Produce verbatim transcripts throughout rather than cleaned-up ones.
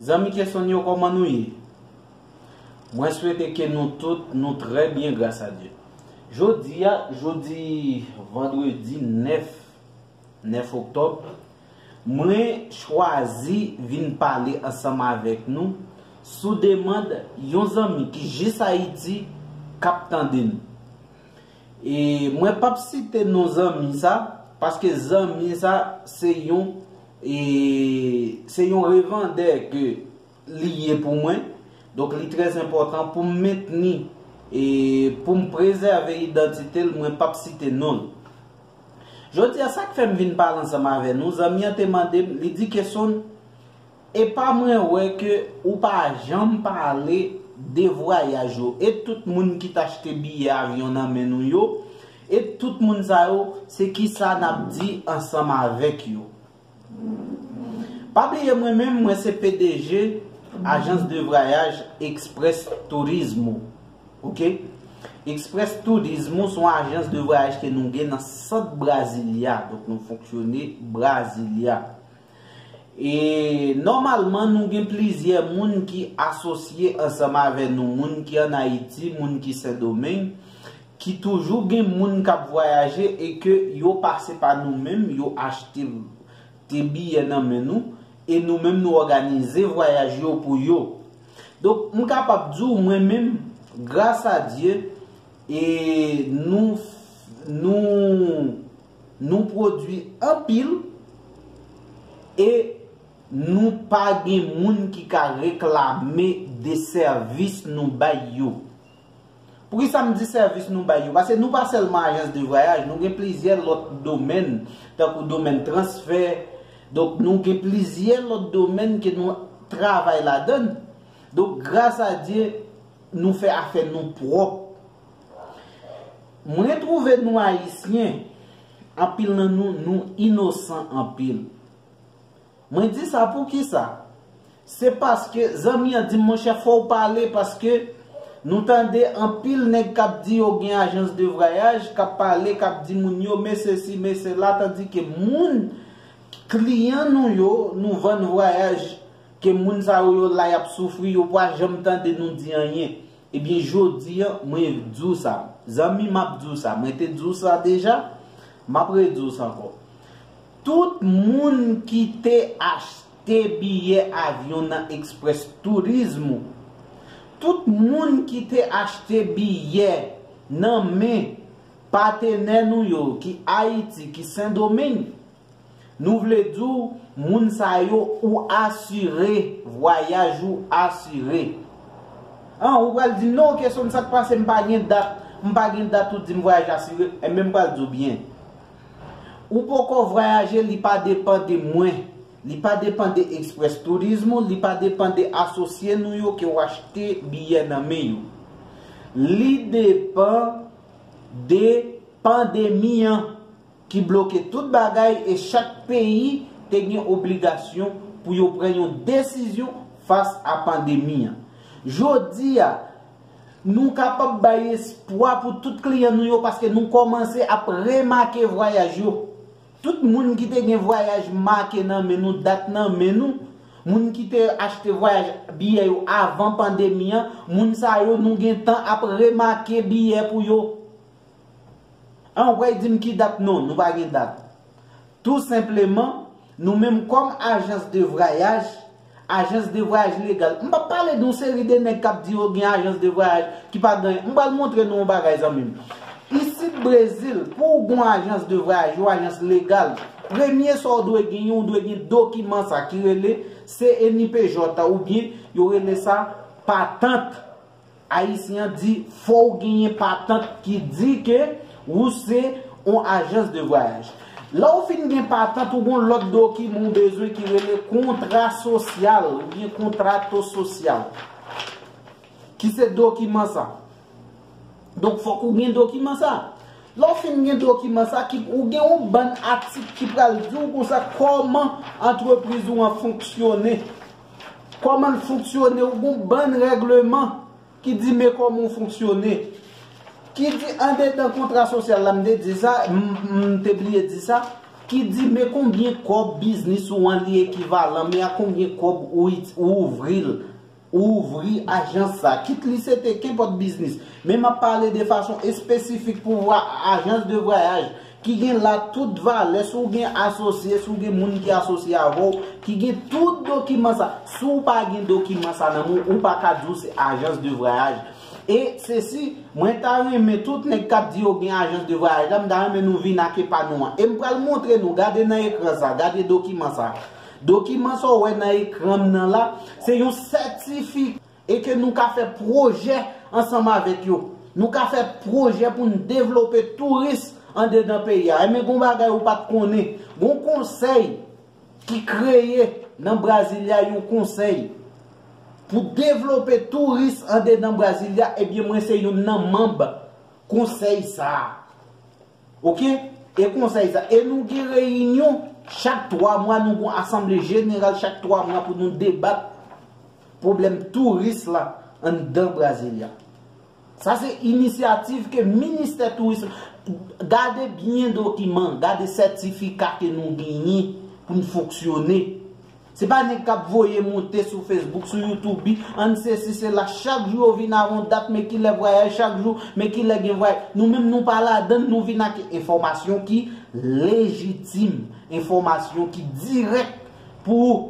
Zanmi Kesonn yo, kòman nou ye? Mwen swete ke nou tout, nou trè byen, gras a Dye. Jodi a, jodi vandredi nèf, nèf oktòb, mwen chwazi vin pale ansanm avèk nou sou demann yon zanmi ki jis Ayiti k ap tande n. E mwen p ap site non zanmi sa, paske zanmi sa se yon, e, se yon revandè ke li ye pou mwen. Donk, li trè enpòtan pou m mentni e pou m prezève idantite l, mwen p ap site non l. Jodi a, sa k fè m vin pale ansanm avè nou, zanmi an te mande m, li di, Kesonn, e pa mwen wè ke ou pa janm pale de vwayaj ou. E tout moun ki t achte biyè avyon nan men nou yo, e tout moun sa yo, se kisa n ap di ansanm avèk yo? Pa bliye mwen menm, mwen se P D G ajans de vwayaj Express Turismo. Oke? Express Turismo se yon ajans de vwayaj ke nou gen nan sant Brasilia. Donk, nou fonksyone Brasilia. E nòmalman, nou gen plizyè moun ki asosye ansanm avè nou, moun ki ann Ayiti, moun ki Sendomeng, ki toujou gen moun k ap vwayaje e ke yo pase pa nou menm, yo achte te biyè nan men nou, e nou menm nou òganize vwayaj yo pou yo. Donk, m kapab di w, mwen menm, gras a Dye, e nou, nou, nou pwodui anpil, e nou pa gen moun ki ka reklame de sèvis nou bay yo. Poukisa m di sèvis nou bay yo? Paske nou pa sèlman ajans de vwayaj, nou gen plizyè lòt domèn, tankou domèn transfè. Donk, nou gen plizyè lòt domèn ke nou travay ladan l. Donk, gras a Dye, nou fè afè nou pwòp. Mwen twouve nou Ayisyen, anpil nan nou, nou inosan anpil. Mwen di sa poukisa? Se paske zanmi an di m, monchè, fò w pale, paske nou tande anpil nèg k ap di yo gen ajans de vwayaj, k ap pale, k ap di moun yo, men sesi, men sela, tandike moun, kliyan nou yo, nou vann vwayaj, ke moun sa yo, yo la, y ap soufri, yo pa janm tande nou di anyen. Ebyen, jodi a, mwen di w sa. Zanmi, m ap di w sa. Mwen te di w sa deja, m ap redi w sa ankò. Tout moun ki te achte biyè avyon nan Express Turismo, tout moun ki te achte biyè nan men patenè nou yo, ki Ayiti, ki Sendomeng, nou vle di w, moun sa yo, ou asire, vwayaj ou asire. An, ou pral di m, non, Kesonn, sa k pase, m pa gen dat, m pa gen dat, ou di m vwayaj asire, enben m pral di w byen. Ou poko vwayaje, li pa depann de mwen. Li pa depann de Express Turismo, li pa depann de asosye nou yo ke w achte biyè nan men yo. Li depann de pandemi an ki bloke tout bagay e chak peyi te gen obligasyon pou yo pran yon desizyon fas a pandemi an. Jodi a, nou kapab bay espwa pou tout kliyan nou yo paske nou kòmanse ap remake vwayaj yo. Tout moun ki te gen vwayaj make nan men nou, dat nan men nou, moun ki te achte vwayaj, biyè yo avan pandemi an, moun sa yo nou gen tan ap remake biyè pou yo. An, ou pral di m ki dat? Non, nou pa gen dat. Tou senpleman, nou menm kòm ajans de vwayaj, ajans de vwayaj legal. M p ap pale de yon seri de nèg k ap di yo gen ajans de vwayaj ki pa gen anyen. M pral montre nou yon bagay, zanmi m. Isit Brezil, pou w gen yon ajans de vwayaj, yon ajans legal, premye sa w dwe genyen, w dwe gen dokiman sa ki rele C N I P J oubyen yo rele sa patant. Ayisyen an di, fò w genyen patant ki di ke ou se yon ajans de vwayaj. Lè w fin gen patant, ou gen yon lòt dokiman w bezwen ki rele kontra sosyal oubyen kontrato sosyal, ki se dokiman sa. Donk, fòk ou gen dokiman sa. Lè w fin gen dokiman sa, ki, ou gen yon bann atik ki pral di w konsa kòman antrepriz ou an fonksyone. Kòman l fonksyone, ou gen yon bann règleman ki di men kòman w fonksyone, ki di andedan kontra sosyal la, m te di sa, m, m te bliye di sa, ki di men konbyen kòb biznis ou an li ekivalan, men a konbyen kòb ou, it- ou ouvri l, ou ouvri ajans sa. Kit li se te kenpòt biznis. Men m ap pale de fason espesifik pou vwa ajans de vwayaj ki gen la tout valè, si w gen asosye, si w gen moun ki asosye avè w, ki gen tout dokiman sa. Si w pa gen dokiman sa nan men w, ou pa ka di w se ajans de vwayaj. E sesi, mwen ta renmen tout nèg k ap di yo gen ajans de vwayaj la, m ta renmen nou vin ak epa nou an. E m pral montre nou, gade nan ekran sa, gade dokiman sa. Dokiman sa w wè nan ekran m nan la, se yon sètifika e ke nou ka fè pwojè ansanm avèk yo. Nou ka fè pwojè pou n devlope touris andedan peyi a. Enben, gon bagay ou pa t konnen. Gon konsèy ki kreye nan Brasilia, yon konsèy pou devlope touris andedan Brasilia, ebyen, mwen se youn nan manm konsèy sa a. Oke? E konsèy sa. E nou gen reyinyon chak twa mwa, nou gen asanble jeneral chak twa mwa pou nou debat pwoblèm touris la anndan Brasilia. Sa se inisyativ ke ministè touris, gade byen dokiman, gade sètifika ke nou genyen pou n fonksyone. Se pa nèg k ap voye monte sou Facebook, sou YouTube, ann sesi sela, chak jou yo vin avè yon dat, men kilè vwayaj, chak jou, men kilè gen vwayaj. Nou menm nou pa ladann, nou vin ak enfòmasyon ki lejitim, enfòmasyon ki dirèk pou ou.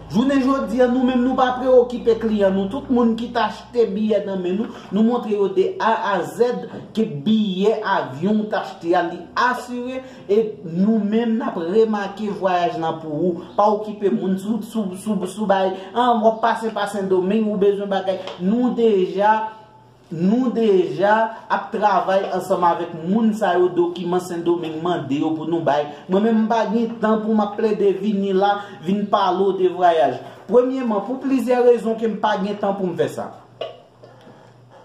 Jounen jodi a, nou menm nou pa preokipe kliyan nou. Tout moun ki t achte biyè nan men nou, nou montre yo de A a Z ke biyè avyon ou t achte a, li asire. E nou menm n ap remake vwayaj lan pou ou. Pa okipe moun sou, sou, sou, sou bay. An, w ap pase pa Sendomeng, ou bezwen bagay. Nou deja, nou deja ap travay ansanm avèk moun sa yo, dokiman Sendomeng mande yo pou nou bay. Mwen menm m pa gen tan pou m ap plede vini la, vin pale w de vwayaj. Premyeman, pou plizyè rezon ke m pa gen tan pou m fè sa.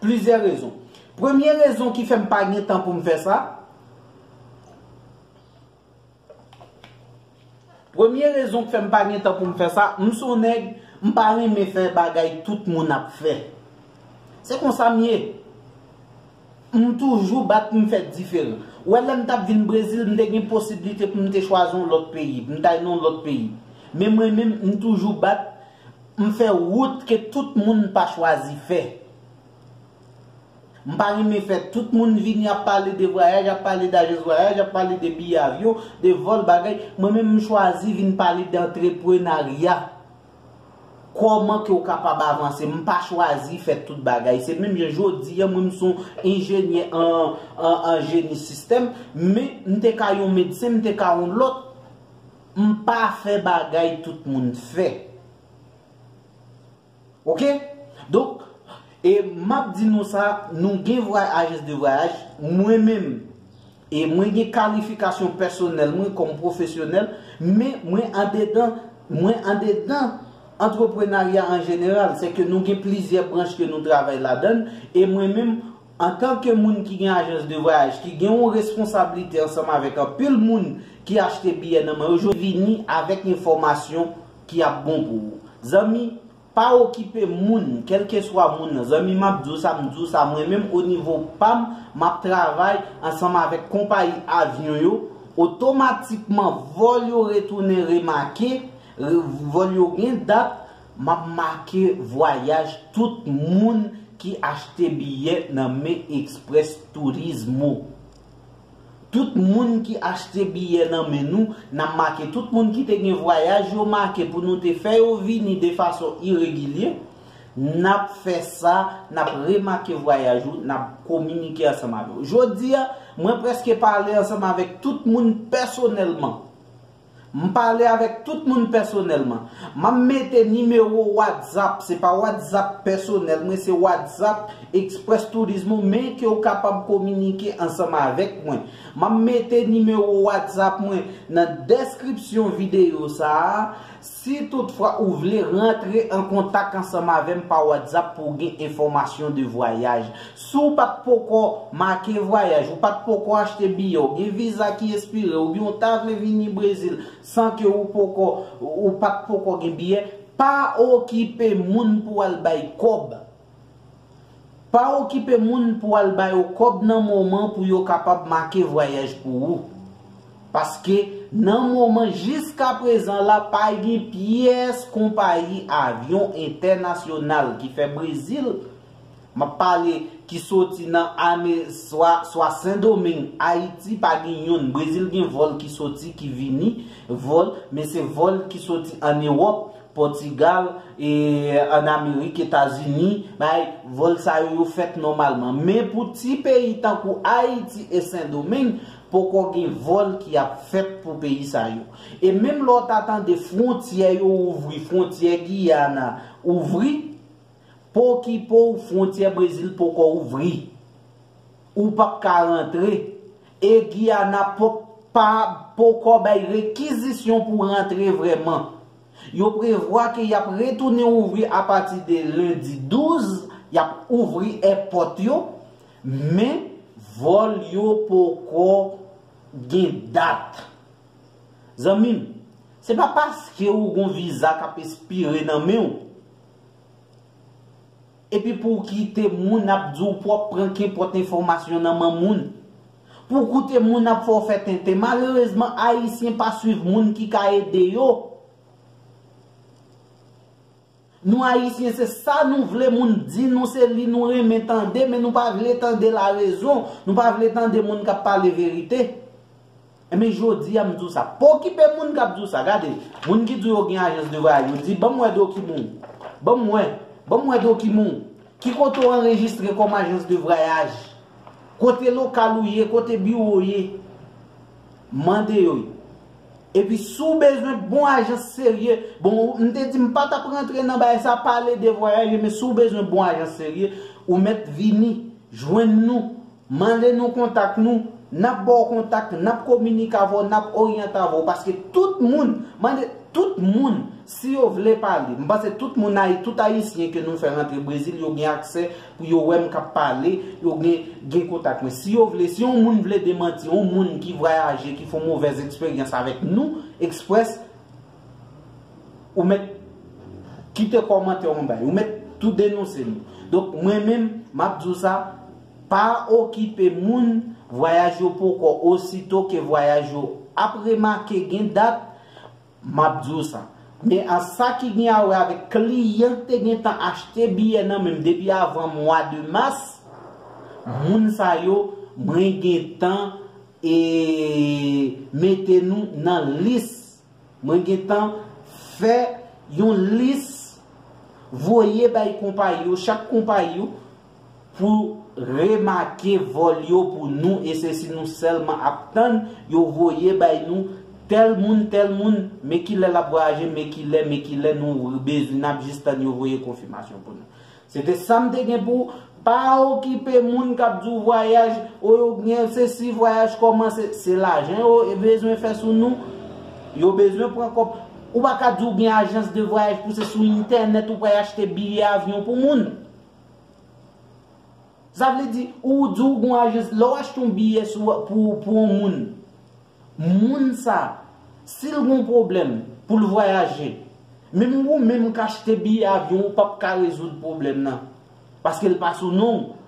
Plizyè rezon. Premye rezon ki fè m pa gen tan pou m fè sa, Premye rezon k fè m pa gen tan pou m fè sa, m se yon nèg, m pa renmen fè bagay tout moun ap fè. Se konsa m ye. M toujou bat pou m fè diferan. Ou wè, lè m t ap vin Brezil, m te gen posiblite pou m te chwazi yon lòt peyi, pou m t al nan yon lòt peyi. Men mwen menm, m toujou bat, m fè wout ke tout moun pa chwazi fè. M pa renmen fè tout moun vini ap pale de vwayaj, ap pale de ajans vwayaj, ap pale de biyè avyon, de vòl, bagay. Mwen menm, m chwazi vin pale de antreprenarya. Kòman ke w kapab avanse? M pa chwazi fè tout bagay. Se menm jan jodi a, mwen, m se yon enjenyè an, an, an jeni sistèm, men m te ka yon medsen, m te ka yon lòt. M pa fè bagay tout moun fè. Oke? Donk, e m ap di nou sa, nou gen vway-, ajans de vwayaj, mwen menm, e mwen gen kalifikasyon pèsonèl mwen kòm pwofesyonèl, men mwen andedan, mwen andedan antreprenarya an jeneral, se ke nou gen plizyè branch ke nou travay ladann, e mwen menm, antanke moun ki gen ajans de vwayaj, ki gen yon responsablite ansanm avèk anpil moun ki achte biyè nan men yo, jodi vini avèk enfòmasyon ki ap bon pou ou. Zanmi, pa okipe moun, kèlkeswa moun nan. Zanmi, m ap di w sa, m di w sa, mwen menm, o nivo pa m, m ap travay ansanm avèk konpayi avyon yo, otomatikman, vòl yo retounen remake, re-, vòl yo gen dat, m ap make vwayaj tout moun ki achte biyè nan men Express Turismo. Tout moun ki achte biyè nan men nou, n ap make. Tout moun ki te gen vwayaj yo make pou nou te fè yo vini de fason iregilye, n ap fè sa, n ap remake vwayaj ou, n ap kominike ansanm avè w. Jodi a, mwen prèske pale ansanm avèk tout moun pèsonèlman. M pale avèk tout moun pèsonèlman. M ap mete nimewo WhatsApp, se pa WhatsApp pèsonèl mwen, se WhatsApp Express Turismo, men ke w kapab kominike ansanm avèk mwen. M ap mete nimewo WhatsApp mwen nan deskripsyon videyo sa a. Si toutfwa ou vle rantre an kontak ansanm avè m pa WhatsApp pou w gen enfòmasyon de vwayaj, si w pa t poko make vwayaj, ou pa t poko achte biyè, ou gen viza ki espire, oubyen ou ta vle vini Brezil san ke ou poko, ou pa t poko gen biyè, pa okipe moun pou w al bay kòb. Pa okipe moun pou w al ba yo kòb nan moman pou yo kapab make vwayaj pou ou. Paske nan moman jiska prezan la, pa gen pyès konpayi avyon entènasyonal ki fè Brezil, m ap pale ki soti nan ane swa, swa Sendomeng, Ayiti, pa gen youn. Brezil gen vòl ki soti, ki vini, vòl, men se vòl ki soti ann Ewòp, Pòtigal, e ann Amerik, Etazini, bay vòl sa yo, yo fèt nòmalman. Men pou ti peyi tankou Ayiti e Sendomeng, poko gen vòl ki ap fèt pou peyi sa yo. E menm lè w ta tande fwontyè yo ouvri, fwontyè Giyana ouvri, pokipo w, fwontyè Brezil poko ouvri. Ou p ap ka rantre. E Giyana po, pa, poko bay rekizisyon pou rantre vrèman. Yo prevwa ke y ap retounen ouvri apati de lendi douz, y ap ouvri èpòt yo, men vòl yo poko gen dat. Zanmi m, se pa paske ou gon viza k ap espire nan men w, epi pou w kite moun ap di w pou w ap pran kenpòt enfòmasyon nan men moun. Pou w koute moun ap fè w fè tenten. Malerezman, Ayisyen pa swiv moun ki ka ede yo. Nou Ayisyen, se sa nou vle moun di nou, se li nou renmen tande, men nou pa vle tande larezon, nou pa vle tande moun k ap pale verite. Enben, jodi a, m di w sa. Pa okipe moun k ap di w sa. Gade, moun ki di w yo gen ajans de vwayaj, yo di, "Ban m wè dokiman w. Ban m wè. Ban m wè dokiman w. Ki kote w anrejistre kòm ajans de vwayaj? Kote lokal ou ye? Kote biwo w ye?" Mande yo. Epi, si w bezwen bon ajans serye, bon, m te di m pa t ap rantre nan bagay sa, pale de vwayaj, men si w bezwen bon ajans serye, ou mèt vini, jwenn nou, mande nou kontak nou, n ap ba w kontak, n ap kominike avè w, n ap oryante avè w, paske tout moun, mande tout moun, si yo vle pale, m panse tout moun, Ayi-, tout Ayisyen ke nou fè rantre Brezil, yo gen aksè pou yo wè m k ap pale, yo gen, gen kontak mwen. Si yo vle, si yon moun vle demanti, yon moun ki vwayaje, ki fè yon movèz eksperyans avèk nou, Express, ou mèt kite kòmantè w anba, ou mèt tou denonse nou. Donk, mwen menm, m ap di w sa, pa okipe moun, vwayaj yo poko, osito ke vwayaj yo ap remake gen dat, m ap di w sa. Men an sa ki gen a wè avèk kliyan k te gentan achte biyè nan men m depi avan mwa de mas, moun sa yo, mwen gentan e mete nou nan lis. Mwen gentan fè yon lis, voye bay konpayi yo, chak konpayi yo, pou remake vòl yo pou nou, e se si nou sèlman ap tann yo voye bay nou tèl moun, tèl moun, men kilè l ap vwayaje, men kilè, men kilè nou bezwen, n ap jis tann yo voye konfimasyon pou nou. Se te sa m te gen pou w. Pa okipe moun k ap di w vwayaj, o yo gen sesi, vwayaj kòmanse, se lajan yo bezwen fè sou nou. Yo bezwen pran kòb. Ou pa ka di w gen ajans de vwayaj pou se sou entènèt ou pral achte biyè avyon pou moun. Sa vle di, ou di w gon ajans, lè w achte yon biyè sou, pou, pou yon moun, moun sa, si l gon pwoblèm pou l vwayaje, menm ou menm k achte biyè avyon, ou p ap ka rezoud pwoblèm nan, paske l pa sou non w.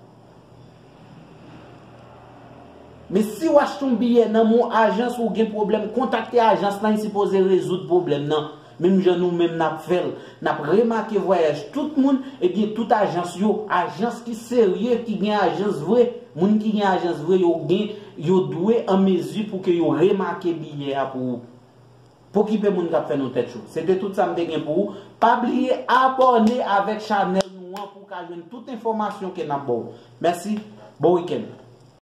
Men si w achte yon biyè nan men yon ajans, ou gen pwoblèm, kontakte ajans lan, li sipoze rezoud pwoblèm nan. Menm jan nou menm n ap fè l, n ap remake vwayaj tout moun, ebyen tout ajans yo, ajans ki serye, ki gen ajans vre, moun ki gen ajans vre, yo gen, yo dwe an mezi pou ke yo remake biyè a pou ou. Pa okipe moun k ap fè nou tèt cho. Se te tout sa m te gen pou ou. Pa bliye abòne avèk chanèl nou an pou w ka jwenn tout enfòmasyon ke n ap ba w. Mèsi, bon wikenn.